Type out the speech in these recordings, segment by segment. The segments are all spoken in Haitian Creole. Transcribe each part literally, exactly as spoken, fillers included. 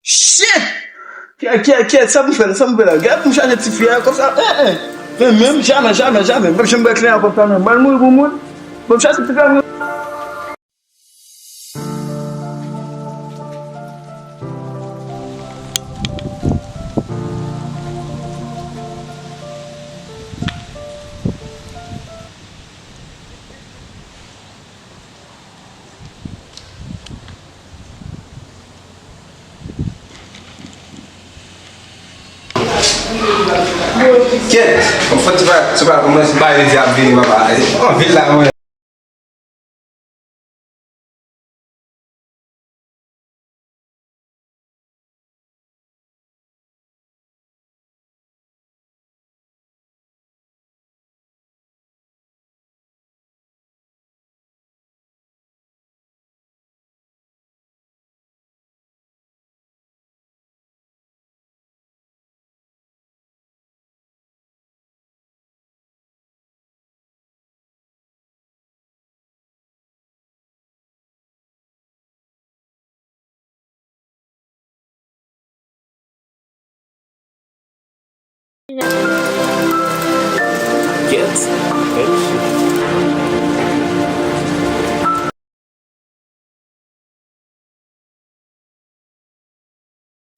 Shit! Kè, kè, kè, sa m fè, sa m fè la? Gad pou m chaje tifi a konsa. Eh, eh. Men menm, jamè, jamè, jamè. M p ap janm bay kleren a konsa non. Ban l mouri pou moun. Ban m chaje tifi a. Kèt! Fò ti pa, ti pa kòmanse bay ledi ap vini, papa. Anpil la, mwen.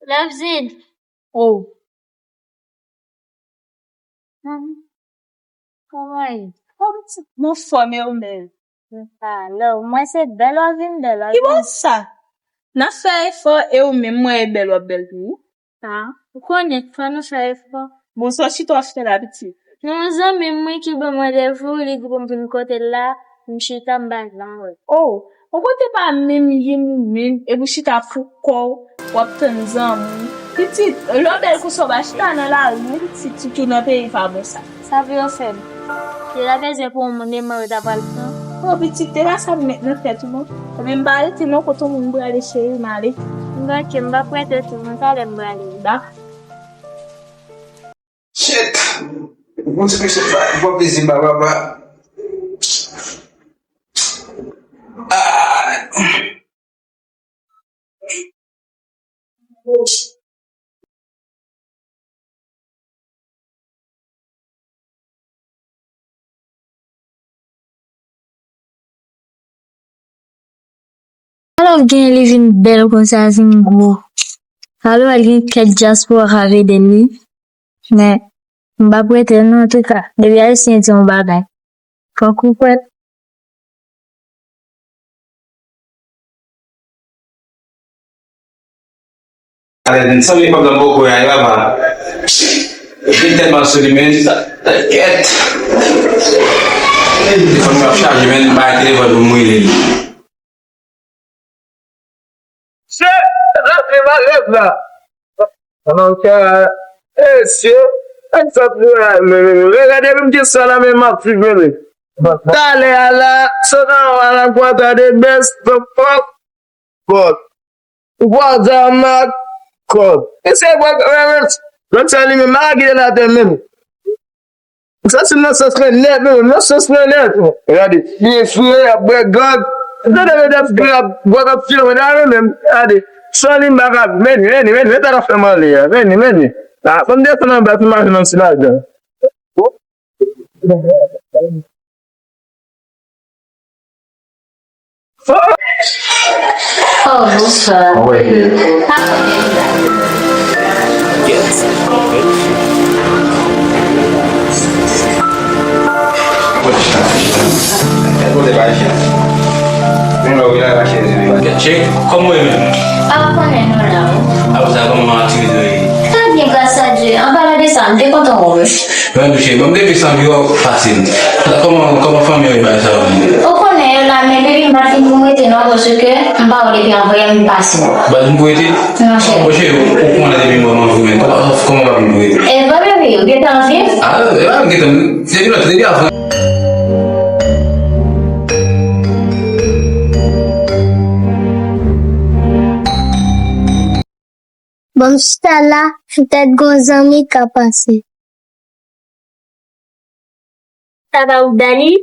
Love Zid. Oh. Kòman ye? Kòman ti m anfòm e ou menm? Alò, mwen se bèl w ap vin bèl w ap vin. Ki bò sa? N ap fè efò e ou menm mwen e bèl w ap bèl tou wi. Ah, ou konnen fò nou fè efò. Bon, sa w chita w ap fè la pitit? Yon zanmi m wi ki ban m randevou, li di pou m vin kote l la, m chita m pa janm wè. Oh, ou kote pa menm ye nou menm, epi w chita pou kò w, w ap tann zanmi w. Pitit, lè w bèl konsa w pa chita nan lari non pitit, sitou nan peyi pa bon sa. Sa vre w sè m. Li ta bezwen pou yon moun e mwen yo ta pral pran. Oh pitit, te pa sa m met nan tèt ou non. Ebyen m pa rete non, kote yon moun prale cheri m ale. M bake, m pa prete tou, mwen talè m prale. Dakò. Shit! Bon ti mesye pa pran plezi ba papa. Ah! Alò gen li vin bèl konsa, vin gwo. Alò al gen kèk dyaspora k ap ede l wi. Men m p ap prete non antouka. Depi ayisyen di yon bagay, fòk ou kwè l. Alè, m sanble pap nan bòkò a, e papa. Vin tèlman sou li, men, kèt. Telefòn mwen ap chaje, men, m bay telefòn pou m rele li. Se, sa se malèz la. Ann ka, mesye, egzanp, regade menm kesyon la, men m ap swiv, men. Talè a la, Sonawa la, kwata de best, the fuck, God. Ou pa di a mak kòd. Mesye, bwè, lòt sa li menm, malagre l atè menm. Sa se nan sans mwen nèt, menm, nan sans mwen nèt. Gade, li enfle, ap bwè gòg. Gade, gade, ap bwè, ap bwè, ap file, mwen, gade menm. Gade, san li, m pa ka, men, men, men, men, sa ta fè m ale a, men, men. A, fò m desann anba, pou m mache nan ti ladan. Oh, bonswa. Wi. Cheri, kòman w ye menm? Pa konnen nou la, wi. Apre sa, kòman aktivite yo ye? Trè byen, gras a Dye. An palan de sa, m te kontan wè w. Mwen tou cheri, bon, m te vin san biro fasil. Kòman, kòman fanmi yo, bagay sa yo? Ou konnen yo la, men depi m pa t vin pou m rete non, paske m pa wè depi anvan yè m pase. Ou pa t vin pou rete? Non, cheri. Bon, cheri, ou, ou konnen depi m wè m anvi, men kòman, kòman w pa vin pou rete? E pa bebe, ou gentan anvi? A, e pa m gentan, depi lòt, depi avan. Bon, m chita la, poutèt gon zanmi ka pase. Sa va ou, Dali?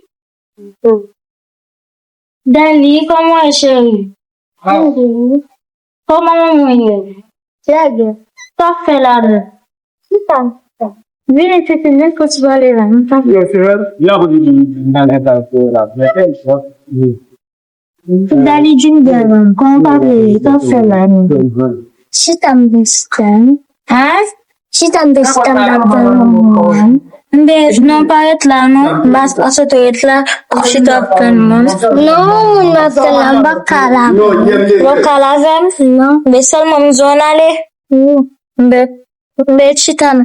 Dali, kòman w ye, cheri? Ah. Mhm. Kòman manman w ye? Trè byen. Sa w ap fè la menm? Chita. Vin isit, vin pou ti pale la. M pa... Yo, se vre? Yo, pou di, nan lè sa, se la. Mwen fè sa. Wi. Dali Junior, kòman w pa vle, sa w ap fè la menm? Chita m vin chita. Hein? Chita m vin chita, m ap tann moun. M ben, non, pa ret la, non. M pa, pa sot ret la, pou chita ap tann moun. Non, moun m ap tann la, m pa ka la. Ou pa ka la avè m? Non. Men sèlman m di w ann ale. Wi. M ben, m ben chita m.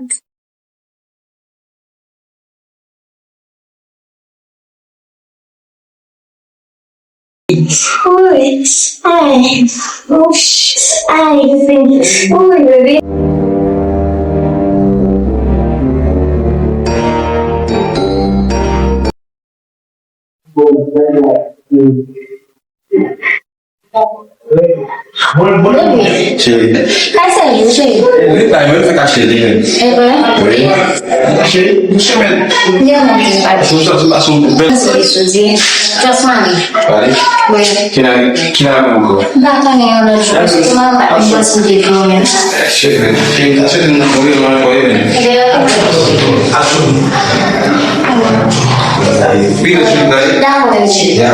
Cheri. Ka sèvi w, cheri. Wi, pa mwen fè ka cheri. E vre? Wi. Cheri, mwen cheri. Yo, mwen cheri. Sou sa, sou sa, sou bèl. Sou sou di. Just money. Pale. Wi. Ki la, ki la ankò? M pa konnen yon lòt jou. Mwen pa mwen sou de pou mwen. Cheri, cheri, sa cheri nan konnen mwen konnen. Wi, cheri. Dakò, cheri. Ya.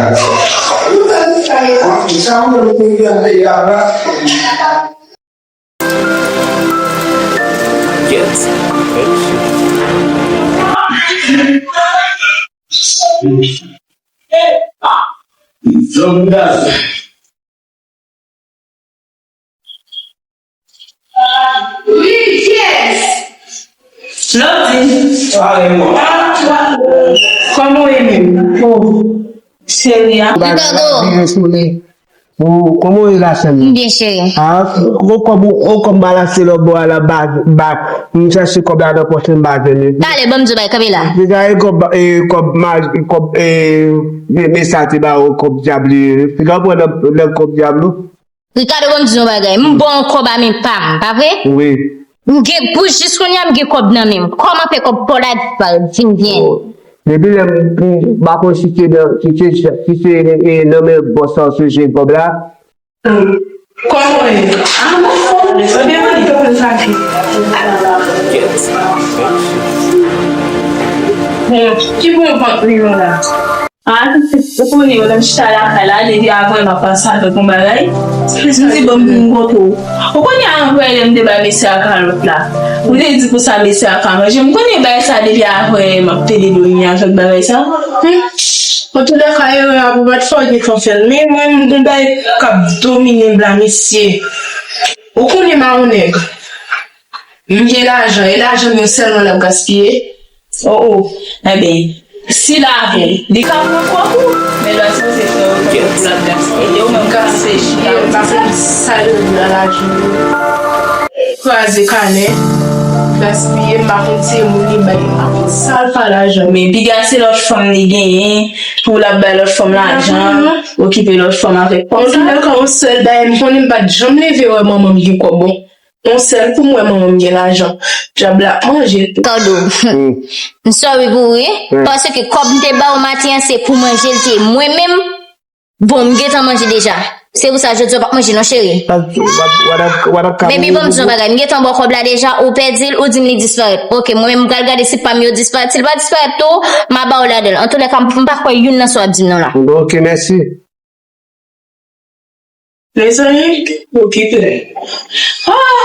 Lòt di, kòman w ye menm? Oh, cheri a. Ricardo. Ou, kòman w ye la, sè m? M byen, cheri. Ah, ou kòb, ou, ou kòb balanse lòt bò a la, ba, ba, m chèche kòb la nan pòch mwen, m pa jwenn li. Talè, ban m di w bagay, kanpe la. Deja, e kòb, e kòb, ma, kòb, e, me, me sa te ba ou kòb dyab li ye. Piga w pran nan, nan kòb dyab ou. Ricardo, ban m di w yon bagay. M ba w kòb a men pa m, pa vre? Wi. M gen, pou jis kounye a, m gen kòb nan men m. Kòman fè kòb pa w la disparèt, vin byen? Oh. Depi lè m, m pa konn si se nan, si se, si se, e, nan men bòs la w sonje kòb la. Kòman w ye? Ah, mwen fò. Mwen byen, mwen fò. Bon, ki bon vant li yo la? Ah, ou konnen, lè m chita lakay la, depi avan m ap pase avèk yon bagay. M di, bon, m vin kote w. Ou konnen, avan lè m te bay mesye a kalòt la. Ou te di konsa mesye a ka manje. M konnen bagay sa depi avan m ap pede dòmi avèk bagay sa. Hmm. Antoulèka, erè a pou pa t fè w gentan fè l. Men mwen, m gon bagay k ap domine m la, mesye. Ou konnen m a yon nèg. M gen lajan, e lajan m yo sèlman l ap gaspiye. Oh, oh. Enben, si l avè w, li ka pran kòb ou, men lòt se se frè ou, frè ou pou l ap gaspiye. Ou menm ka se chita. M pa konn sa yo di nan lajan yo. Kraze kanè, gaspiye, m pa konn se moun li bay, m pa konn sa l fè lajan. Men piga se lòt fanm li genyen, pou l ap bay lòt fanm lajan, okipe lòt fanm avèk kòb sa. Antoulèka, yon sèl bagay, m konnen m pa t janm leve wè manman m gen kòb, bon. Yon sèl kou m wè manman m gen lajan. Dyab la ap manje l tou. Ricardo, m sorry pou ou, wi. Paske kòb m te ba ou maten an, se pou manje l te ye. Mwen menm, bon, m gentan manje deja. Se pou sa, jodi a w p ap manje non, cheri. Baby, ban m di yon bagay. M gentan ba w kòb la deja, ou pèdi l, ou di m li disparèt. Ok, mwen menm, m pral gade si pa m yo disparèt. Si l pa disparèt tou, m a ba w ladan l. Antoulèka, m, m pa kwè youn nan sa w ap di m nan la. Ok, mèsi. Mezanmi, okipe. Ah!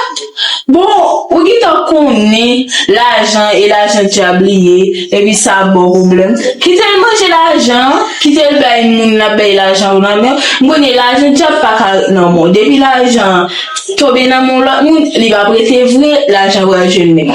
Bon, ou gentan konnen lajan e lajan dyab li ye, epi sa ap ba w pwoblèm. Kite l manje lajan an, kite l bay moun l ap bay lajan yo nan men w. M konnen lajan dyab pa ka ret nan men w. Depi lajan an tonbe nan men yon lòt moun, li p ap rete vre, lajan pral jwenn men w.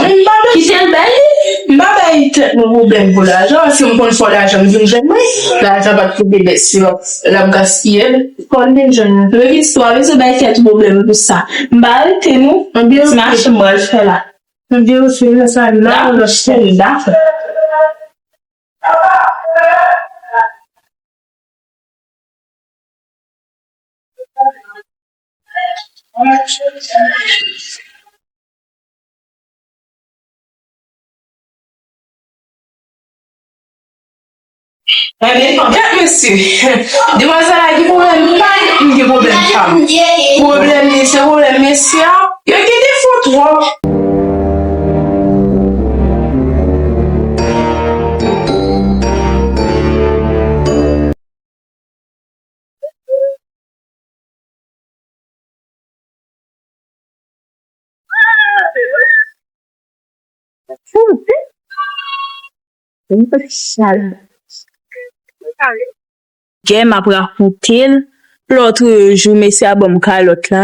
Kite l bay li. M pa bay tèt mwen pwoblèm pou lajan, paske m konn fò lajan m vin jwenn mwen. Lajan pa t pou bebe si l ap gaspiye l. Fò l vin jwenn mwen. Baby, si w pa bezwen bay tèt ou pwoblèm pou sa. M pa rete non. Ti mache m pral fè la. M vin osi nan sa nan lòt cheri dakò. Ebyen, gad mesye. Demwazèl la gen pwoblèm pa m, m gen pwoblèm pa m. Pwoblèm li se pwoblèm mesye a. Yo gen defo twòp. Gè m ap rakonte l. Lòt jou, mesye a ban m kalòt la.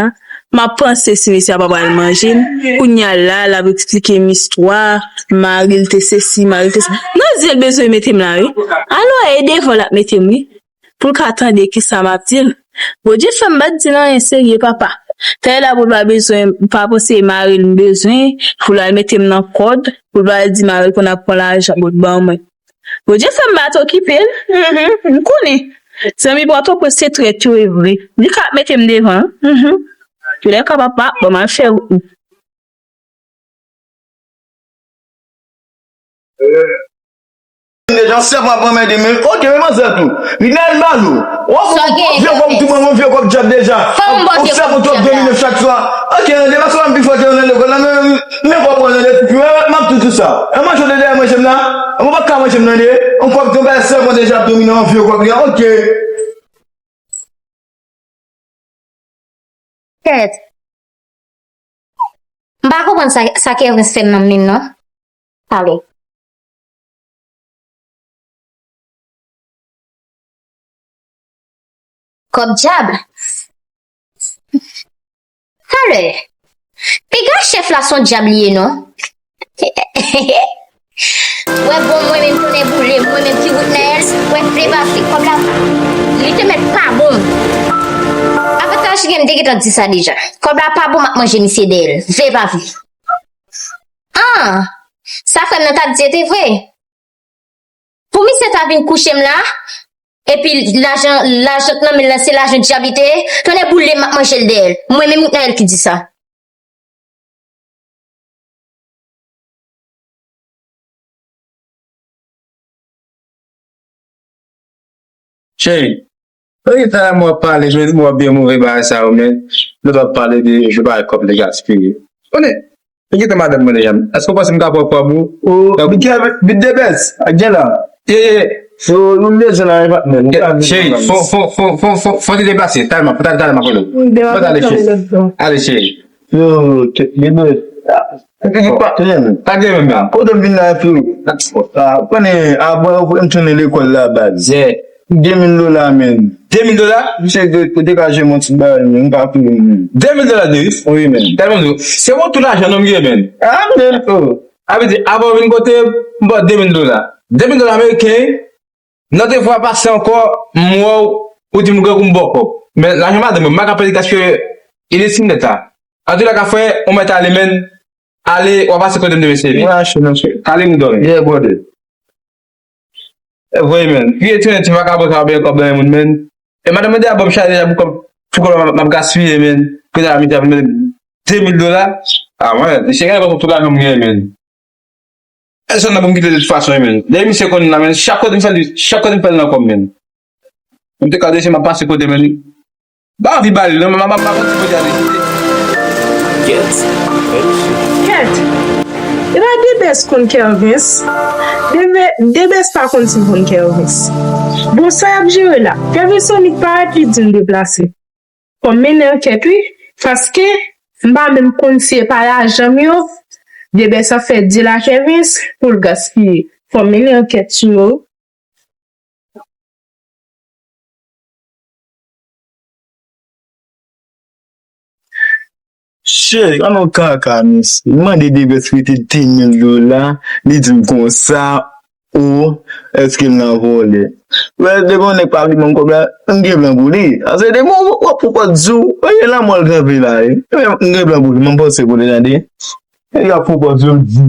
M ap panse si mesye a pa pral manje m. Kounye a la, l ap eksplike m istwa. Mari l te sesi, mari l te sa. Nan zye l bezwen mete m la, wi. Alò, e devan l ap mete m, wi. Pou l ka tande kisa m ap di l. Bondye fè m pa t di l anyen serye, papa. Tèlè la, pou l pa bezwen, pa panse mari l m bezwen, pou l al mete m nan kòd, pou l pa al di mari l pou n ap pran lajan pou l ban mwen. Bondye fè m pa t okipe l. Mhm, m konnen. Zanmi Pòtoprens se trèt yo ye vre. Li ka ap mete m devan. Mhm. Lè ka papa, bon, m al fè wout mwen. Deja, sèf ap anmède m. Ok, men manzè tou. Li nan el malo. Wap yon vye kòb tou, mwen, yon vye kòb djab deja. Yon sèf ou twòp domine chak swa. Ok, nan depa swa m pi fò ke nan lekòl la, men, men kòb mwen nan lekòl la, m ap tou, tou sa. E manje de dèyè manje m la. Mwen pa ka manje m nan de. Yon kòb tou, bagay sèf mwen deja ap domine yon vye kòb li. Ok. Kèt. M pa konprann sa, sa Kervens fè m nan men non. Pale. Kòb djab. Talè. Piga chèf la se yon djab li ye non. Wè bon, mwen menm tounen boule, mwen menm ki wout nan el, wè vle pa vle, kòb la, li te mèt pa bon. Avantaj li gen, m te gentan di sa deja. Kòb la pa bon, m ap manje misye dèyè l, vle pa vle. Ah, sa frè m nan t ap di, e te vre. Pou misye ta vin kouche m la, epi lajan, lajan k nan men l lan, se lajan djab li te ye, tounen boule m ap manje l dèyè l. Mwen menm nan el ki di sa. Cheri, ou gen tan la mwen ap pale, men mwen ap byen move bagay sa yo, men. Nou t ap pale de, de bagay kòb li gaspiye. Konnen, ou gen tan madanm mwen deja. Èske w panse m ka pran kòb ou? Oh, bit, bit de bèz, ak gen la. Ye, ye. So, nou bezwen la, e pa, men, nou ka vin cheri, fò, fò, fò, fò, fò, fò te deplase, talman, fò talè, talè, m ap rele w. Fò talè, cheri. Ale, cheri. Yo, te, gen dwe. Pa gen menm, menm. Kote m vin la, frero? Ah, konnen, avan, m tounen lekòl la, baz. Yeah. De mil dola, menm. De mil dola? Misye te, te ka jwenn yon ti bagay, menm, m pa peye, menm. De mil dola, Deus? Wi, menm. Tèlman di, se yon tou lajan, non, m gen, menm. Ah, menm, oh. A vle di, avan w vin kote, m ba w de mil dola. De mil dola ameriken, nan de fwa pase ankò, m wè w, ou di m grangou m ba w kòb. Men lajan madanm mwen, m pa ka pèdi gaspiye inistim nèt la. Antouka, frè, ou mèt ale, menm, ale, w a pase kote m te mèt sèvi. Mwen achte nan sou. Ale, m dòmi. Yeah, brother. E vre, menm. Vye tounen ti vakabon sa, pa gen kòb nan men moun, menm. E madanm mwen deja ban m chalè deja pou kòb, pou kòb m ap gaspiye, menm. Kounye a misye ap mande de mil dola. Ah, mwen, misye gen kòb tout lajan m genyen, menm. Pèsonn nan pou m kite de tout fason, menm. Depi misye konn nan, menm, chak kote m fè l, chak kote m fè l nan kòb, menm. M te ka deje m ap pase kote, menm. M pa anvi ba li, non, men m ap, m ap, m ap konn ti kote ale. Kèt. Kèt. Epa Debès konn Kervens. Debe-, Debès pa konn si l konn Kervens. Bon, sa y ap jere la? Kervens Sonic parèt li di m deplase. Fò m mennen ankèt, wi, paske m pa menm konn si e pa lajan m yo, Debès ap fè dil a Kervens pou l gaspiye. Fò m mennen ankèt sou yo, wi. Cheri, an nou kaka, mesye. M mande Debès prete de mil dola, li di m konsa, o, èske l nan vòlè? Wè, depi yon nèg pa vle ban m kòb la, m gen plan pou li. Ase depi w, w ap pran kòb di w, e lanmò l kanpe la, e. M gen plan pou li, m panse pou li, tande. E y ap pran kòb di w, m di.